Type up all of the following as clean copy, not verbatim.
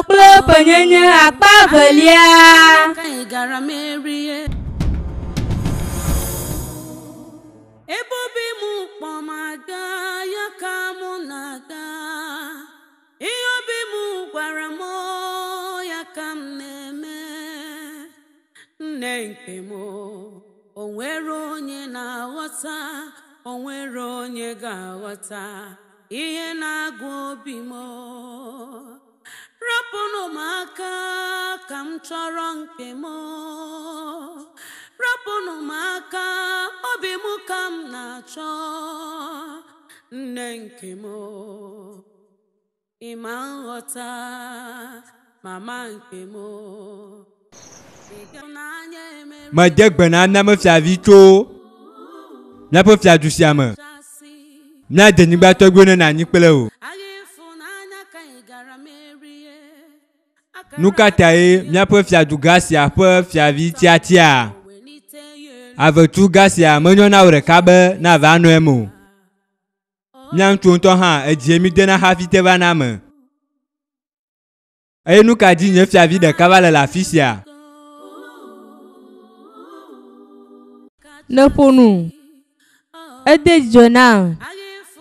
kple ƒenyenye akpa evelia. Ka ị gara merie ebe obi m kpọ m aga ya ka mụ na-aga ihe obi m gwara m ya ka m na-eme nne nke m o nwere onye na-aghọta o nwere onye ga-aghọta ihe na-agụ obi m rapụnụ m aka ka m chọrọ nke m rapụnụ m aka obi m ka m na-achọ nne nke m ịma nghọta mama nke m ịhụnanya emere Mede gbe na míaƒe fiavi tso míaƒe fiadu sia me. chasị Mía denyigba tɔgbuiwo nenɔ anyi kple wò. agha ịfụnanya ka ị gara merie Nu ka tae míaƒe fiadugã sia ƒe fiavi tiatia welite ya elu avetsu gã sia menyo na wò ɖeka be nava nɔ eme o? Mía ŋutsu ŋutɔ hã edzie mi dena hafi te va na eme. Eye nu ka dzi nye fiavi ɖeka va le le afi sia? Nèƒo nu. Ede dzidzɔ nam.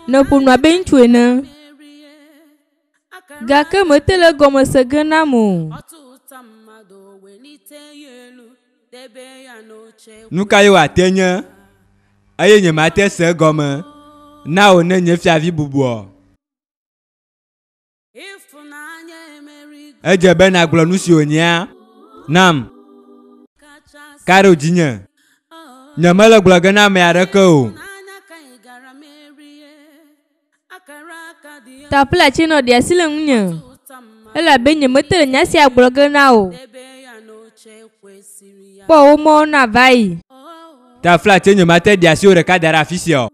Nèƒo nu abe ŋutsu ene. Gake mete le egɔme se ge nam o. ọtụta mmadụ welite ya elu debe ya n'oche Nu ka ye wòate nye eye nyemate se egɔme na wò ne nye fiavi bubua? ịfụnanya emerigo Edze be nàgblɔ nu si wònyea nam kachasị ka ɖo dzinye. Nyemele gblɔ ge na ame aɖeke o. n'anya ka ị gara merie akara aka dị ya Taflatse nɔ ɖe asi le ŋunye ụta mmadụ elabe nyemete le nya sia gblɔ ge na wò. debe ya n'oche kwesịrị ya Kpɔ wò mɔwo nava yi. Taflatse nyemate ɖe asi wò ɖeka da ɖe afi sia o.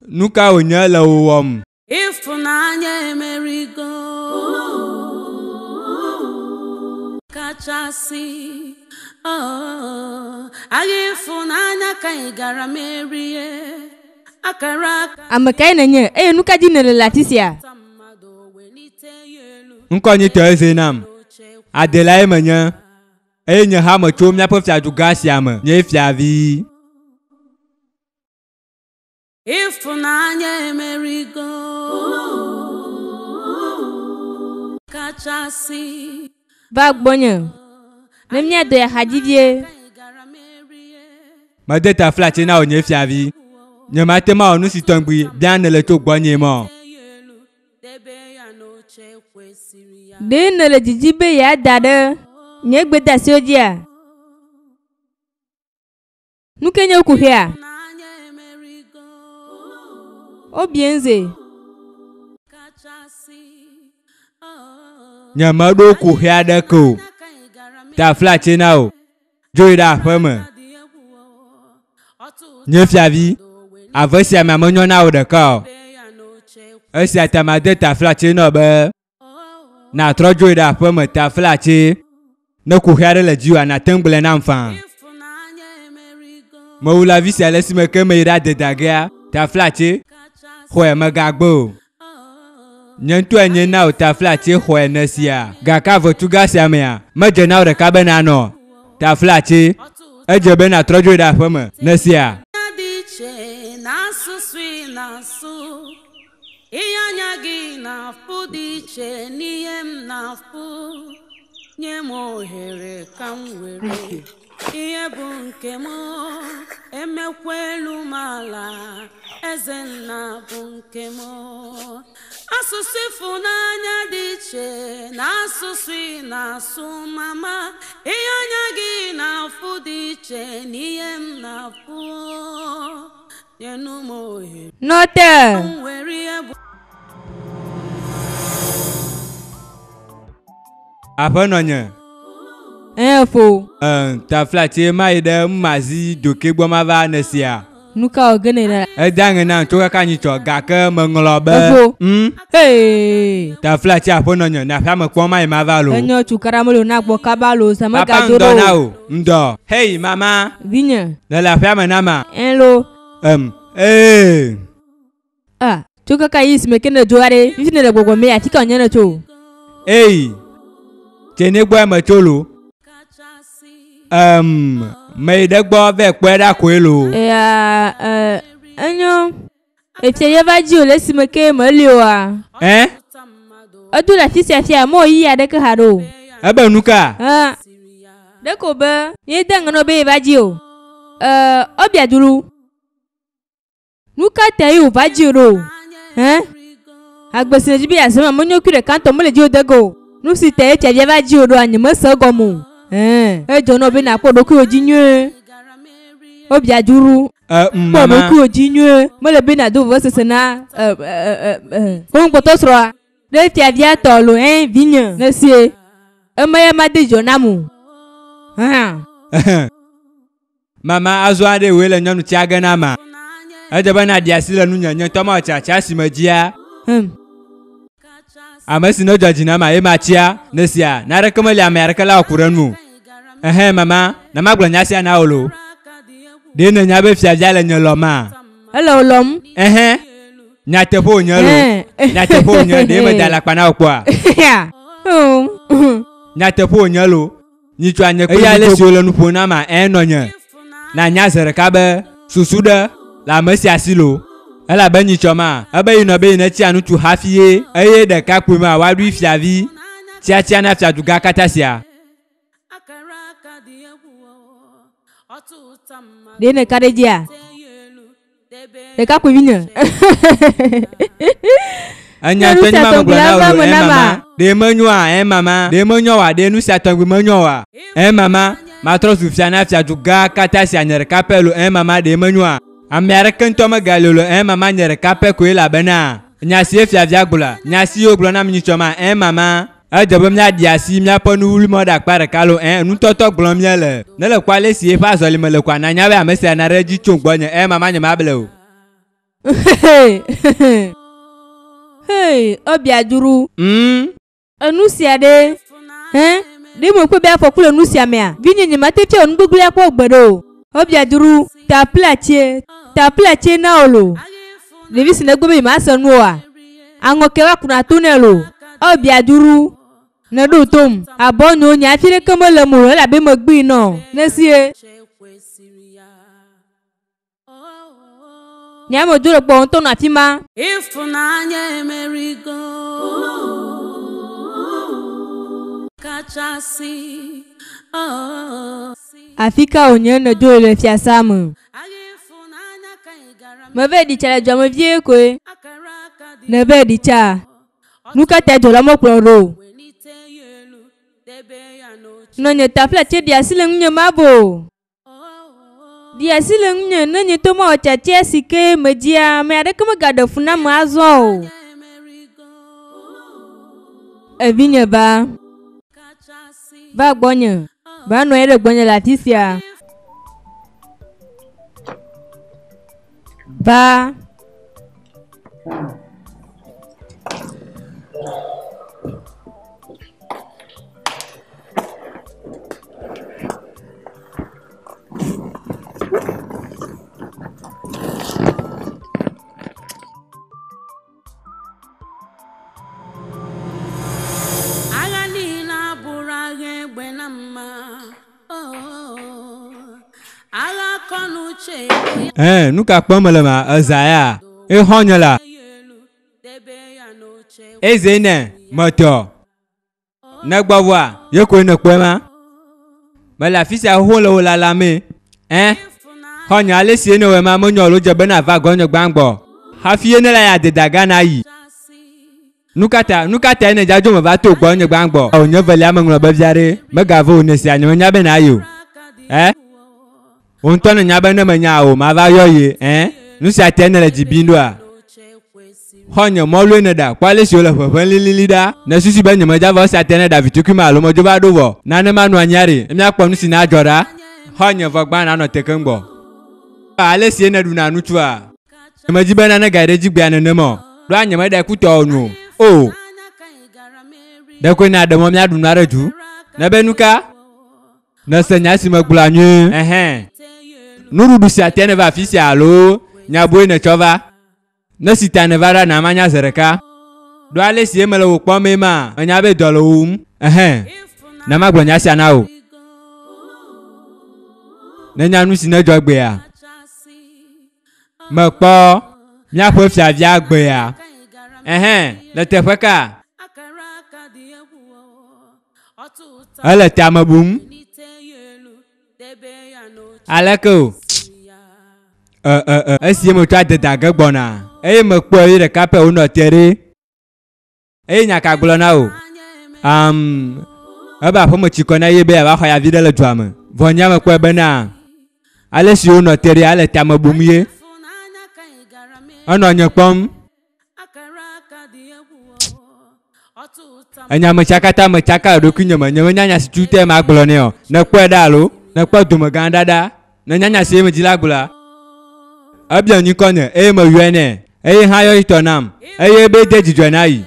Nu ka wònye le wò wɔm? ịfụnanya emerigo kachasị oh, agha ịfụnanya ka ị gara merie akara aka Ame kae nènye eye nu ka dzi nèle le afi sia? ụta mmadụ welite ya elu Ŋkɔ nyitɔ eze nam. n'oche Adelae menye eye nye hã metso míaƒe fiadugã sia me. Nye fiavi. ịfụnanya emerigo kachasị Va gbɔnye ne míado axadzi vie. ka ị gara merie Mede taflatse na wò nye fiavi. Nyemate mawɔ nu si tɔgbi bia nèle tso gbɔnye mɔ. ya elu debe ya n'oche kwesịrị ya Ɖe nèle dzidzi be yeada ɖe nye gbedeasiwo dzia? Nu ke nye kuxia? ịfụnanya emerigo Wobienze. kachasị oh, Nyemeɖo kuxi aɖeke o. ka ị gara Taflatse na wò. Dzo yi ɖe aƒe me. dị egwu ọtụtụ Nye fiavi, ave sia mea menyo na wò ɖeka o. debe ya n'oche Esia ta made taflatse nɔ be nàtrɔ dzo yi ɖe aƒe me taflatse. Ne kuxi aɖe le dziwòa, nàte ŋu gblɔe nam faa. ịfụnanya emerigo Mewu le afi sia le esime ke meyi ɖe adedagea, taflatse, kachasị xɔe megagbe o. Nye ŋutɔe nye na wò taflatse xɔe ne sia. Gake avetugã sia mea, medze na wò ɖeka be nanɔ. Taflatse, edze be nàtrɔ dzo yi ɖe aƒe me ne sia. anya dị iche n'asụsụ ị na-asụ ihe anya gị na-afụ dị iche n'ihe m na-afụ nye m ohere ka m were ihe bụ nke m emekwa elu m ala eze nna bụ nke m asụsụ ịfụnanya dị iche na asụsụ ị na-asụ mama ihe anya gị na-afụ dị iche n'ihe m na-afụ nyenụ m ohere Nɔ te. m were ihe bụ Aƒenɔnye, Ẽ fo. ɛɛ, taflatse mayi ɖe mazi doke gbɔ mava ne sia. Nu ka wɔ ge nèle? Ede aŋe nam tso kaka nyitsɔ gake meŋlɔ be. Efo. Mm, Hee. taflatse aƒenɔnye, na aƒea me kpɔm mayi mava loo. Enyo tukaɖa mele o na gbɔ kaba loo zã Papa megado ŋdɔ ɖe na o. wò, ŋdɔ. Hei mama, Vinye. nèle aƒea me nama? Ẽ lo. Em, ee. Ah, tso kaka yi esime ke nèdzo aɖe, fifi nèle gbɔgbɔ me afi ka wònye nètso? Ei. Tse ne gbɔe metso lo. Em, meyi ɖe gbɔ vɛ kpɔe ɖa koe lo. Eya, e, enyo. Efia ye va dzi o le esime ke meli oa? Ɛ? Edo le afi sia fia, mewɔ ɣeyiɣi aɖeke haɖe o. Ebe nu ka? Ẽ, ɖeko be míede ŋgɔ nɔ be yeva dzi o. E, ebia dulu. Nu ka tae wòva dzi o ɖo? Ẽ? Agbe si nèdi be yeazã ma menyo kui ɖeka ŋutɔ mele dziwò de ge o. Nu si tae fiavia va dzi o ɖoa, nyemese egɔme o. Ẽ, edzɔ na wò be nàkpɔ ɖokuiwò dzi nyuie. Wobia duru. E, Kpɔ mama. ɖokuiwò dzi nyuie. Mele be nàdo vevesese na e, e, e, e, wò ŋukpɔtɔ srɔ̃a. Ɖe fiavia tɔ lo, ẽ, vinye, nèsie. Ema ya made dzidzɔ nam o. Hã. Mama azɔ aɖe wòe le nyɔnu tsia ge na ma. Edze be nàɖi asi le nunye, nye ŋutɔ mawɔ tsatsa si medzia. Hmm. Ame si nedzɔ dzi na ma ye matsia, nesia, naneke meli ame aɖeke la wɔ ku ɖe nu o. Ɛhɛn mama, na magblɔ nya sia na wò lo. Ɖe nènya be fiavia le nye lɔma? Ele wò lɔm. Ɛhɛn, nyateƒe wònye lo. Nyateƒe wònye, ɖe meda alakpa na wò kpɔa? Nyateƒe wònye lo. Nyitsɔ anye kple ale si wòle nu ƒom na ma ɛ nɔnye. Na nya zi ɖeka be susu ɖe le ame sia si lo. Elabe nyitsɔ ma, ebe yinɔ be yinetsia ŋutsu hafi ye eye ɖekakpui ma woaɖui fiavi tiatia na fiadugã katã sia. Ɖe nèka ɖe edzia? Ɖekakpui vinye. Enya ŋutɔ nye ma megblɔ na wò lo, ɛ mama. Ɖe menyoa, ɛ mama. Ɖe menyo oa, ɖe nu sia tɔgbi menyo oa? Ɛ mama, matrɔ zu fia na fiadu gã katã sia nye ɖeka pɛ lo, ɛ mama, ɖe menyoa? Ame aɖeke ŋutɔ megali o lo, ɛ mama, nye ɖeka pɛ koe elabena nya sie fiavia gblɔa, nya si wogblɔ nam nyitsɔ ma, ɛ mama. Edze be míaɖi asi míaƒe nuwluimɔ ɖe akpa ɖeka lo, ɛ, nutɔtɔ gblɔm míele. Ne le kpɔ ale si eƒe azɔlime le koa, nànya be ame sia na ɖe edzi tso gbɔnye, ɛ mama nyemable o. Hey, ebia dzro. Mm. Enu sia ɖe, hẽ, ɖe mekpɔe be afɔku le nu sia mea? Vinye nyemate fia wò nu gbegblẽ akpɔ gbeɖe o. Ebia dzro. Taplatse, taplatse na wò lo. Ɖevi si negbe be yemase nu oa, aŋɔkɛ va kuna to nɛ lo. Ebia dzro. Neɖo tom. Abɔ nyo nye afi ɖeke mele eme o elabe megbee nɔ. Nesie. Nye ame do ɖe gbɔ ŋutɔ nɔ afi ma. Ịfụnanya emerigo kachasị oh. Afi ka wònye nèdo le fiasã me? Agha ịfụnanya ka ị gara Meve ɖi tsa le dua me vie koe. akara aka dị Nève ɖi tsa. Nu ka tae dɔla mekplɔ ɖo o? welite ya elu debe ya n'oche Nɔnye taflatse ɖi asi le ŋunye mavo o. Ɖi asi le ŋunye ne nye to mawɔ tiatia si ke medzia, ame aɖeke megaɖe fu nam azɔ o. emerigo Evinye va, kachasị va gbɔnye. Va nɔ anyi ɖe gbɔnye le afi sia. Va. Agha niile abụrụ agha egbe na mma Oh, agha akọ na uche bụ ya Ɛ, nu ka kpɔm mele ma, eza ya. Exɔ nye la. ya elu debe ya n'oche Eze ne metɔ. Ne gbɔvɔa, ye koe nèkpɔe ma. Mele afi sia xoxo le wò lalamee. Ɛ, xɔnye ale si ye nèwɔe ma menyo alo dze be nàva gɔnye gbãgbɔ. Hafi ye ne la ya deda na yi. Nu ka ta, nu ka tae nèdza dzo meva to gbɔnye gbãgbɔ? O nye velia meŋlɔ be via ɖe. Megave o nesia nye menya be nàyi o. Ɛ, wò ŋutɔ nènya be ne menya o mava yɔ ye. Ɛ, nu sia tae nèle dzi bim ɖoa? Xɔnye mɔlue nèɖa, kpɔ ale si wòle ʋeʋẽ lilili ɖa. Nèsusu be nyemedza vɔ esia tae nèɖa vitukui ma alo medzo va ɖo vɔ. Nane manɔ anyia ɖe, ne míakpɔ nu si nadzɔ ɖa. Xɔnye vɔ gbã nanɔ te keŋ gbɔ. Ale si ye nèɖuna nu tsoa? Nyemedi be nane gayi ɖe edzi gbea nenema o. Ɖoa nyemeɖe ku tɔwò nu o. O! Ɖekoe nàɖe mɔ míaɖu nua ɖe du. Nebe nu ka? Nèse nya si megblɔa nyuie. Ɛhɛn. Nuɖuɖu sia tae nèva afi sia alo nya bue nètsɔ va? Ne si ta nèva ɖa na manya zi ɖeka. Ɖo ale si ye mele wò kpɔmee ma, menya be dɔ le wò wum. Ɛhɛn. Na magblɔ nya sia na wò. Nenya nu si nedzɔ egbea. Mekpɔ míaƒe fiavia gbea. Ɛhɛn, le teƒe ka? Ele tame bum. Aleke o? E, e, e, esi metsɔ adeda ge gbɔna eye mekpɔe eye ɖeka pɛ wonɔ te ɖe. Eye nya ka gblɔ na wò? Am, ebe aƒeme tsi kɔ na ye be yeava xɔ ya vi ɖe le dua me. Vɔ nye mekpɔe bena ale si wonɔ te ɖe ele tame bum ye. Enɔ nye kpɔm. Enya me sia katã metsaka le ɖokuinye me. Nye menya nya si tututue magblɔ nɛ o. Nèkpɔe ɖa alo? Nèkpɔ domegã ɖa ɖa? Nènya nya si medzi la gblɔa? Ebia ŋkɔ nye eye meyɔe nɛ. Eye hã yɔ etɔ nam eye be de dzidzɔe na yi.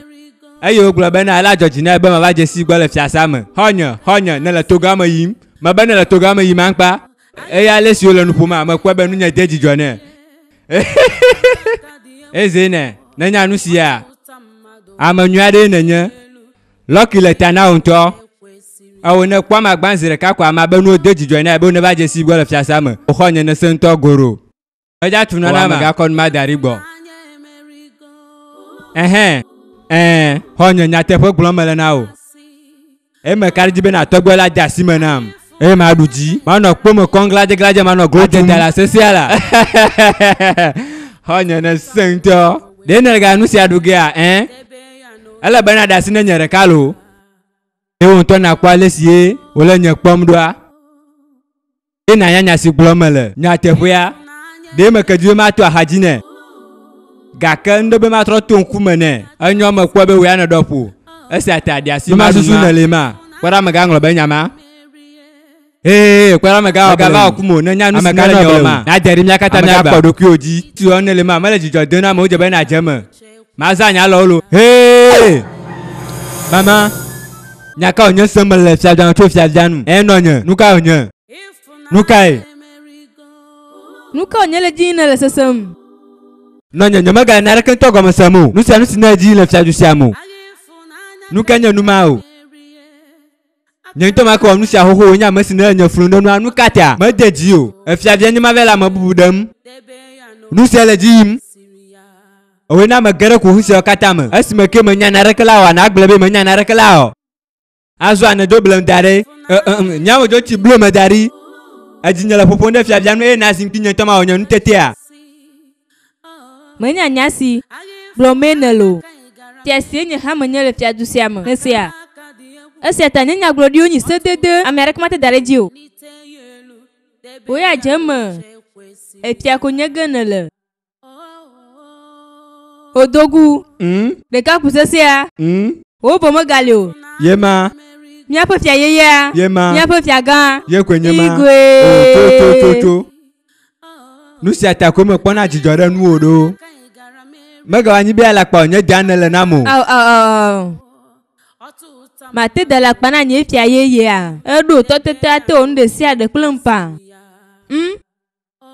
Eye wògblɔ bena ela dzɔ dzi na ye be mava dze sii gbɔ le fiasea me. Xɔ̃nye, xɔ̃nye, nèle toga me yim. Mebe nèle toga me yim aŋkpa. Eye ale si wòle nu ƒoma, mekpɔe be nunye de dzidzɔ nɛ. Eze nɛ, nènya nu sia? Ame nyui aɖee nènye. Lucky le ta na wò ŋutɔ. Ewò ne kpɔ ame gbã zi ɖeka ko amea be nuwo de dzidzɔe na ye be woneva dze sii gbɔ le fiasea me. Wò xɔ̃nye nèse ŋutɔ goro. Medza tu nana ame gakɔ nu ma da ɖi gbɔ. Ɛhɛn, ɛɛ, xɔ̃nye nyateƒe gblɔm mele na wò. Eye meka ɖe edzi be nàtɔgbe la de asi me nam. Eye maɖu dzi. Manɔ kpo me kɔm gladze manɔ glo tum. Adeda le asesia la. Xɔ̃nye nèse ŋutɔ. Ɖe nèle nu sia ɖu gea? Ɛ̃. Ele be nàɖe asi ne nye ɖeka loo. Eye wò ŋutɔ nàkpɔ ale si ye wòle nye kpɔm ɖoa. Eye nànya nya si gblɔm mele. Nyateƒea, ɖe meke dzi be mato axa dzi nɛ. Gake ŋɖe be matrɔ to ŋkume nɛ. Enyɔ mekpɔe be wò ya nèɖɔ ƒo. Esia ta ɖe asi maɖu nua. Nèli ma? Kpɔ ɖa mègaŋlɔ be nya ma. Ee, kpɔ ɖa mègawɔ Mègava wɔ kum o. Ne nya nu si nele nye wɔm ma, nàdze ɖi mía katã míagbã. Mègakpɔ ɖokuiwò dzi. Si wɔm nèle ma, mele dzidzɔ dom na amewo dze be nàdze eme. Mazã nye alɔwo loo. Hee! Mama, nya ka wònye sem mele le fiadzua me tso fiavia nu? Ẽ, nɔnye, nu ka wònye? Nu kae? Nu ka wònye le edzi yim nèle sesem? Nɔnye, nyemegale naneke ŋutɔ gɔme sem o. Nu sia nu si ne edzi yim le fiadu sia me o. Nu kae nye nu ma o? Nye ŋutɔ make wɔ nu sia xoxo wònye ame si nele nye flum ɖe nua. Nu ka ta? Mede dzi o. Efiavia nye ma va le ame bubu ɖem. Nu sia le edzi yim. Ewɔe na mege ɖe kuxi siawo katã me. Esime ke menya naneke la oa, nàgblɔ be menya naneke la o. Azɔ ane do blem da ɖi. E, e, e, nye amedzo tsi blo me da ɖi. Edzinye le ƒoƒom ɖe fiavia nu eye nazi ŋkuinye ŋutɔ mawɔ nye nutetea. Menya nya si gblɔmee nèle o. Fia sie nye hã menye le fiadu sia me. Nèsea? Esia ta nye nyagblɔɖiwo nyi sedede, ame aɖeke mate da ɖe edzi o. Wò ya dze eme, efia ko nye ge nèle. Odogu, ɖekakpui sesẽa, wò bo megali o. Ye ma. Míaƒe fia yeyea. Ye ma. Míaƒe fia gã. Ye koe nye ma. Igwe. O, tso, tso, tso, tso. Nu sia ta koe mekpɔna dzidzɔ ɖe nuwò ɖo. Megawɔ anyi be alakpa wònye dea nèle nam o. Ao, ao, ao, ao. Mate da alakpa na nye fia yeyea. Eɖo tɔtete ate wɔ nu ɖe sia ɖe kple ŋpa. Ŋ?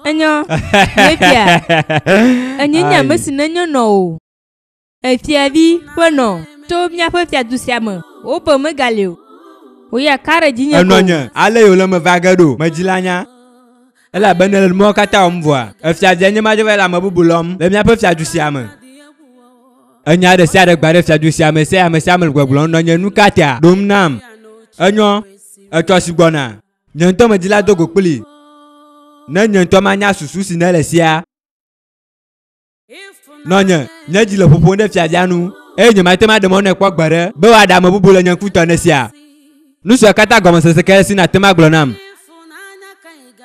Enyo, nye fia. Enye nye ame si nenyo nɔ o. Efiavi ƒe nɔ tso míaƒe fiadu sia me. Wò be megali o. Wò ya ka ɖe dzinye ko. Enɔnye, ale yi wòle eme va ge ɖo. Medzi la nya. Elabe nèle nu mawo katã wɔm vɔa, efiavia nye ma dzo va le ame bubu lɔm le míaƒe fiadu sia me. Enya ɖe sia ɖe gba ɖe fiadu sia me sia ame sia ame le gbɔgblɔm nɔnye nu ka ta ɖom nam. Enyo, etsɔ si gbɔna. Nye ŋutɔ medzi la do go kplii. Ne nye ŋutɔ manya susu si nele sia. Nɔnye, nye dzi le ƒoƒom ɖe fiavia nu eye nyemate ŋu aɖe mɔ nɛ kpɔ gbeɖe be wòaɖe ame bubu le nye ŋkutɔ ne sia. Nu siawo katã gɔmesese kae si nàte ŋu agblɔ nam?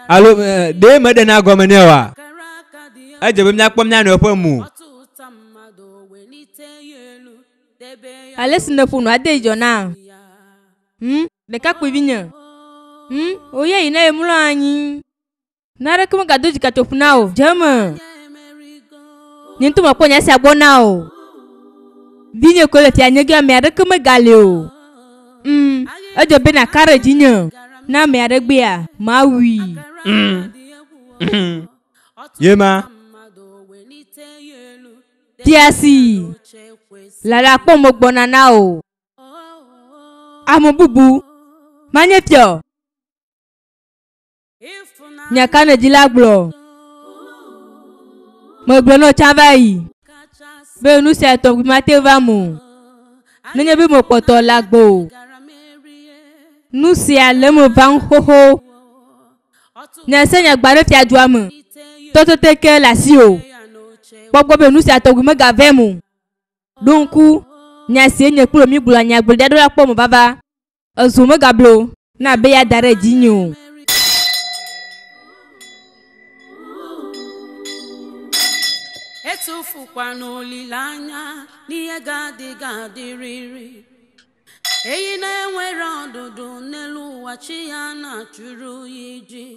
Alo ɖe meɖena gɔme nɛ oa? Edze be míakpɔ mía nɔewo ƒe mo. Ale si nèƒo nu ade dzidzɔ nam. Hm, ɖekakpuivinye. Hm, wò ya yi na ye mlɔ anyi. Naneke megado dzikatsoƒo na wò. Dze eme. Nye ŋutɔ mekpɔ nya sia gbɔ na wò. Vinye koe le fia nye ge ame aɖeke megali o. Hm, edzɔ be nàka ɖe dzinye. Ne ame aɖe gbea, mawui. Hm, hm, ye ma. Fia si lala kpɔ megbɔna na wò. Ame bubu. Manye fiɔ. Nya ka nèdi la gblɔ? Megblɔ na wò tsã va yi be nu sia tɔgbi mate va eme o nenye be mekpɔtɔ le agbe o. Nu sia le eme vam xoxo. Nye se nye gba ɖe fiadua me. Tɔtete ke le asiwò. Kpɔ gbɔ be nu sia tɔgbi megavem o. Ɖo ŋku nya sie nye kple wò mígblɔ nyagblɔɖi aɖewo la kpɔ me vava. Ezo megablo na be yeada ɖe dzinye o. Etufukwana olileanya n'ihe ga-adị ga-adịrịrị. Ehi na-enwere ọdụdụ n'elu ụwa chi ya na-achụrụ ya iji.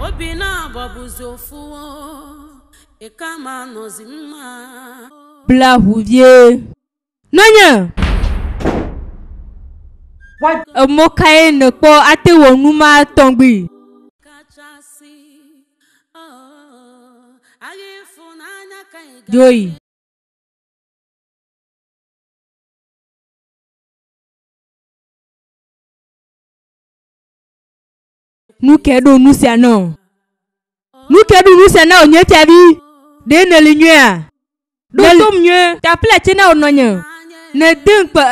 Obi na-agbọbụzi ofu ịkama nọzi mma. Bla ʋu vie. Nɔnye! Emɔ kae nèkpɔ ate wɔ nu ma tɔgbi? Kachasị oh, agha ịfụnanya ka ị ga Dzoyi. Nu kae ɖo nu sia na wò? Nu kae ɖo nu sia na wò nye fiavi? Ɖe nèli nyuiea? Ɖo tom nyuie. Taflatse na wò nɔnye. Nède ŋukpe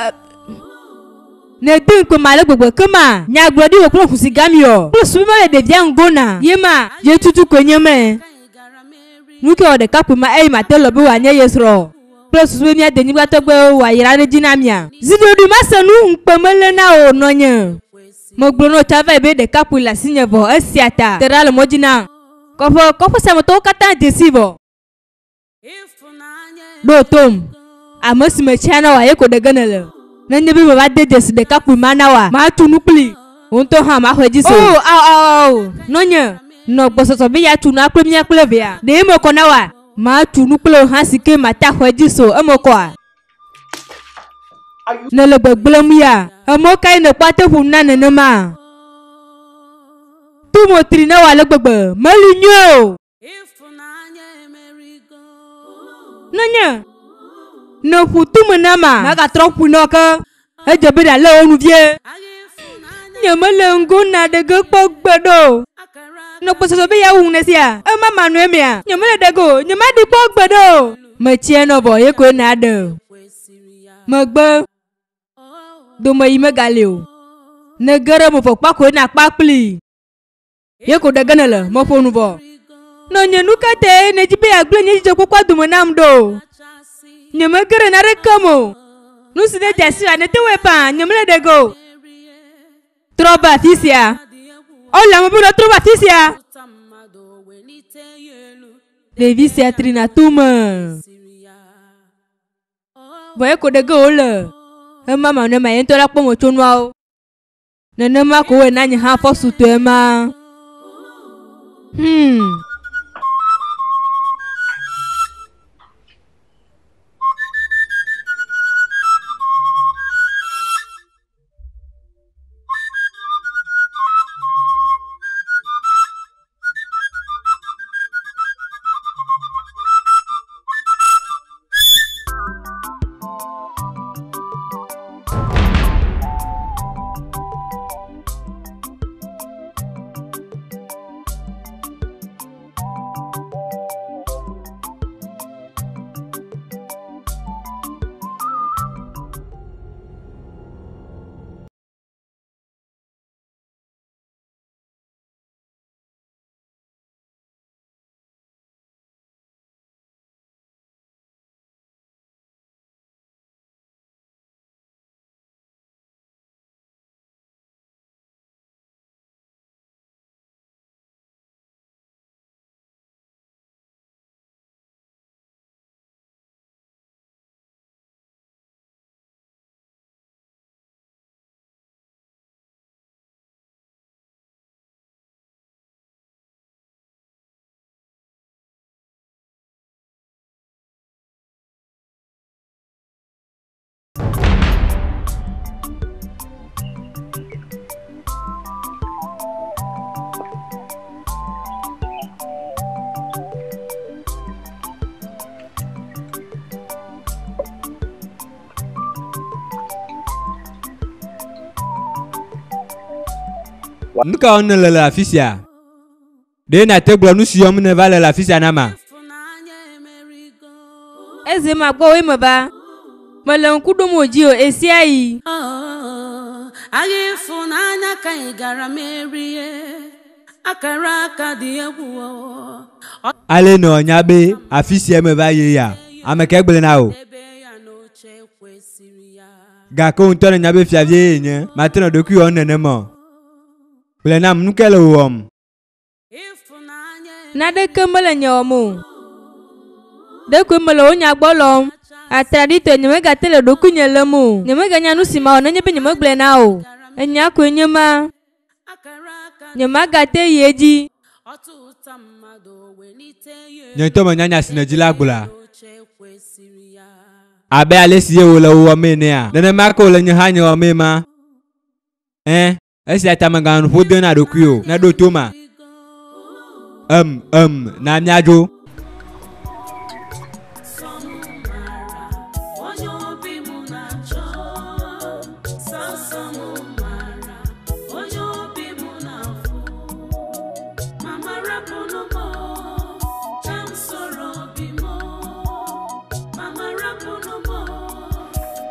nède ŋukpe ma ale gbegbe ke ma nyagblɔɖi wò kple ʋusigami ɔ kple susu be mele ɖevia ŋgo na ye ma ye tutu koe nye me. Nu ke wɔ ɖekakpui ma eyi mate lɔ be wòanye ye srɔ̃ o kple susu be mía denyigba tɔgbewo wòayra ɖe edzi na mia. Zi ɖoɖoe mase nu ŋukpe mele na wò nɔnye. Megblɔ na wò tsã va yi be ɖekakpui le asinye vɔ esia ta te ɖa le mɔ dzi na kɔƒe kɔƒe sia me tɔwo katã dze sii vɔ. Ɖo tom, ame si metsia na wòa ye ko ɖe ge nèle. Nenye be meva de dzesi ɖekakpui ma na wòa, matu nu kplii. Wò ŋutɔ hã màxɔe dzi se o. Oo, ao, ao, ao, nɔnye, nɔ gbɔsɔsɔ be yeatu nua kple mía kple evea. Ɖe eme kɔ na wòa? Matu nu kple wò hã si ke màte axɔe dzi se o, eme kɔa? Nèle gbegblẽm ya? Emɔ kae nèkpɔ ate ƒo nu na nenema? Tu mo tri na wò ale gbegbe. Meli nyuie o. Ịfụnanya emerigo. Nenye nèƒo tome nam magatrɔ ƒoe na wò ke edze be ɖealé wò nu vie. Nyemele ŋgo na ɖe ge kpɔ gbeɖe o. Nɔ gbɔsɔsɔ be yeawu ŋu sia, ema manɔe mea? Nyemele ɖe ge o, nyemaɖi kpɔ gbeɖe o. Metsia nɔ vɔ ye koe nàɖe. Megbe domeyi megali o. Nège ɖe eme vɔ kpa koe nàkpa kplii. Ye ko ɖe ge nèle, meƒo nu vɔ. Nɔnye, nu ka tae nèdi be yeagblẽ nye dzidzɔkpɔkpɔa dome nam ɖo? Nyemege ɖe naneke me o. Nu si nèdze asi la, nète wɔe faa. Nyemele ɖe ge o. Trɔ va afi sia. Ɔle ame be nɔtrɔ va afi sia. Ɖevi sia trina tome. Vɔ ye ko ɖe ge wòle. Ema manɔe ye ŋutɔ la kpɔ metsonuawo. Nenema ko wɔe na nye hã fɔ sutɔe ma. Nu ka wɔm nèle le afi sia? Ɖe nàte gblɔ nu si wɔm nèva le le afi sia nama? Ịfụnanya emerigo. Eze ma gbɔ woe meva. Mele ŋku ɖom wò dzi o ɣesiaɣi. Oh, agha ịfụnanya ka anyị gara merie. Akara aka dị egwu o. Ọ Ale nɔ nya be afi sia meva ye ya. Ame ke gblɔe na wò. debe ya n'oche kwesịrị ya. Gake wò ŋutɔ nènya be fiavie ye nye. Mate nɔ ɖokui wɔm nenema o. Gblɔe nam nu ke le wò wɔm. Ịfụnanya Naneke mele nye wɔm o. Ɖekoe mele wò nya gbɔ lɔm. Atraɖitɔe nyemegate le ɖokuinye lém o. Nyemeganya nu si mawɔ nenye be nyemegblɔe na wò. Enya koe nye ma. akara aka Nyemagate yi edzi. ọtụ ụta mmadụ welite ya Nye ŋutɔ menya nya si nèdzi la gblɔa. n'oche kwesịrị ya. Abe ale si ye wòle wò wɔmee nea, nenema ke wòle nye hã nye wɔmee ma. Ẽ, esia ta mèganɔ nu ƒo dem na ɖokuiwò ne ɖo to ma. Em, em, na míadzo. Sọ m mara onye obi m na-achọ. Sọsọ m mara onye obi m na-afụ. Mama rapụnụ m o, ka m soro obi m o. Mama rapụnụ m o,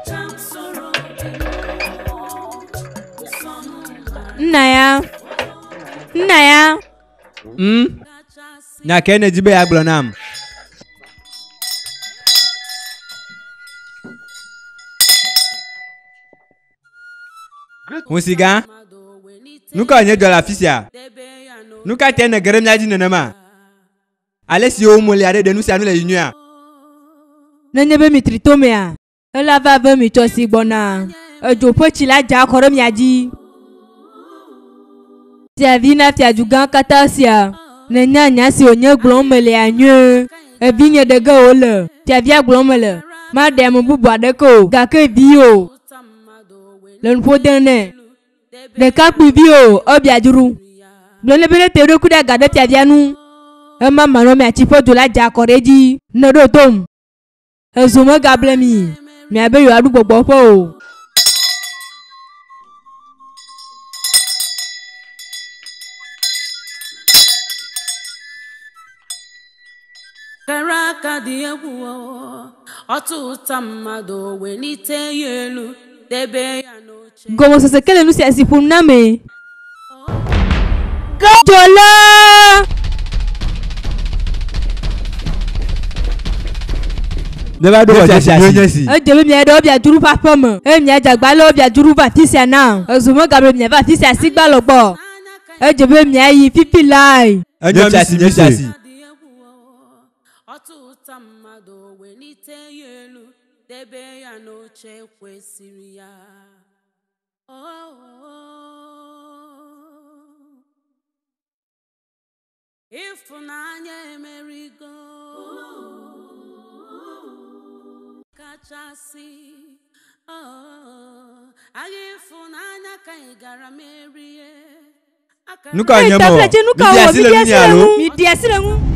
ka m soro obi m o. Sọ m mara Nna ya. Nna ya. kachasị Nya ke nèdi be yeagblɔ nam. Ŋusigã, mmadụ welite nu ka wònye dzɔ le afi sia? debe ya n'oche Nu ka tae nège ɖe mía dzi nenema? Ale si wo mo lia ɖe ɖe nu sia nu le yi nyuia? Nenye be mitri tomea, ela va ve mi tsɔ si gbɔna. Edzo ƒe tsi la dza akɔ ɖe mia dzi. Fiavi na fiadugã katã sia. Nenya nya si wònye gblɔm melea nyuie. Evinye ɖe ge wòle. Fiavia gblɔm mele. Maɖe ame bubu aɖeke o gake vi o. ụta mmadụ welite Le nuƒo dem nɛ. Ɖekakpuivi o ebia dzru. Gblɔ nɛ be ne te eɖokui ɖe aga ɖe fiavia nu. Ema manɔmea tsi ƒe dzo la dza akɔ ɖe edzi. Ne ɖo tom. Ezo megable mi. Miabe yewoaɖu gbɔgbɔ ƒe o. Akara aka dị egwu o. Ọtụ ụta mmadụ welite ya elu debe ya n'oche. Gɔmesese ke le nu sia si ƒom na me. Dzɔla! Ne va ɖo fiafi asi. Nye si. Edze be miaɖe wobia dzru ƒe aƒe me eye miadze agba le wobia dzru va afi sia na. Ezo megable mia va afi sia si gba lɔ gbɔ. Edze be miayi fifi lae. Enye fiasi nye fiasi. Dị egwu o. Ọtụ ụta mmadụ welite ya elu debe ya n'oche kwesịrị ya. Oh. Ịfụnanya emerigo kachasị Oh, agha ịfụnanya ka anyị gara merie. Akara Nu ka wònye Ee, mewɔ? taflatse nu ka Mi wɔ? di asi Mi le di nu asi nya le alo? ŋu. Mi di asi le ŋu.